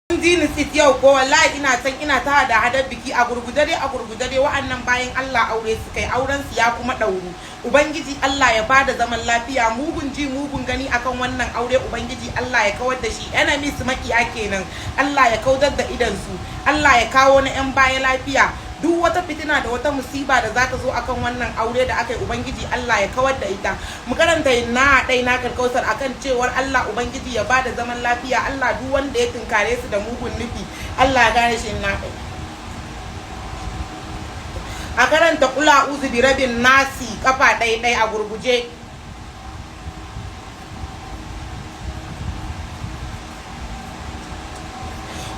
Kun ji ni tsit yau ko? Wallahi ina can ina ta hada hadar biki. A gurguje dai, a gurguje dai, wa'annan bayan Allah aure su kai, auren su ya kuma ɗauru. Ubangiji Allah ya bada zaman lafiya. Mugun ji, mugun gani akan wannan aure, Ubangiji Allah ya kawar da shi. Enemies, makiya kenan, Allah ya kawar da idan su. Allah ya kawo na yan baya lafiya. Duk wata fitina da wata musiba da za ta zo akan wannan aure da aka yi, Ubangiji Allah ya kawar da ita. Mu karanta na ɗai na karkausar akan cewar Allah Ubangiji ya bada zaman lafiya. Allah, duk wanda ya tunkare su da mugun nufi, Allah ya gane shi. Na ɗai a karanta kula uzu bi rabin nasi kafa ɗai ɗai a gurguje.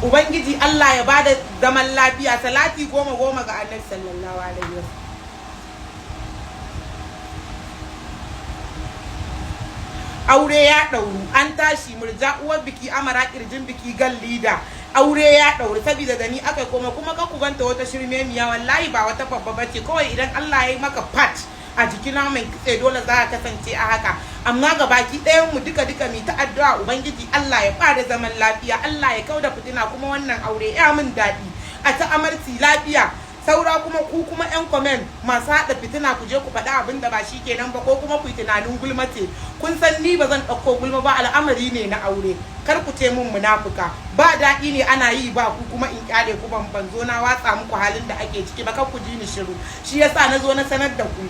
Ubangiji Allah ya bada zaman lafiya. Salati goma goma ga Annabi sallallahu alaihi wasallam. Aure ya ɗauru, an tashi. Murja uwar biki, amara kirjin biki, gan lida. Aure ya ɗauru saboda da ni aka koma. Kuma ka ku ganta wata shirmemiya, wallahi ba wata babba bace. Kawai idan Allah ya yi maka fat a jikin naman kitse, dole za ka kasance a haka. Amma ga baki ɗayan mu duka duka mi ta addu'a, Ubangiji Allah ya bada zaman lafiya, Allah ya kauda fitina. Kuma wannan aure ya min daɗi, a ta amarci lafiya. Saura kuma ku kuma yan comment masu haɗa fitina, ku je ku faɗi abin da ba shi kenan ba, ko kuma ku yi tunanin gulma ce. Kun san ni ba zan ɗauko gulma ba. Al'amari ne na aure, kar ku ce mun munafuka. Ba daɗi ne ana yi ba ku kuma in kyale ku. Ban zo na watsa muku halin da ake ciki ba, kar ku ji ni shiru. Shi yasa na zo na sanar da ku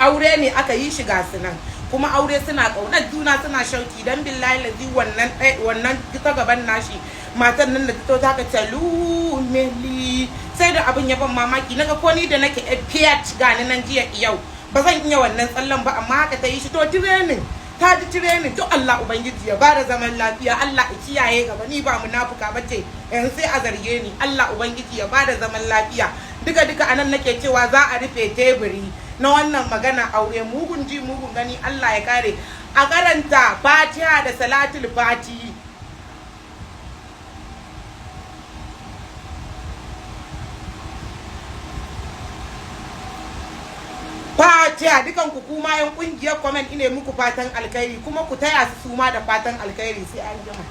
aure ne aka yi shi. Ga su nan kuma aure, suna ƙaunar juna, suna shauki. Dan billahi lazi, wannan wannan ta gaban nashi matan nan da ta ta lumeli, sai da abin ya ban mamaki. Naga ko ni da nake fiat gani nan jiya yau, ba zan iya wannan tsallan ba, amma haka ta yi shi. To training, ta ji training. To Allah Ubangiji ya bada zaman lafiya, Allah ya kiyaye gaba. Ni ba munafuka bace, yanzu sai a zarge ni. Allah Ubangiji ya bada zaman lafiya. Duka duka anan nake cewa za a rufe teburi na wannan magana aure. Mugun ji, mugun gani, Allah ya kare. A karanta Fatiha da Salatul Fati. Fatiha. Dukan ku kuma yan kungiyar comment, ine muku fatan alkhairi, kuma ku taya su suma da fatan alkhairi. Sai an jima.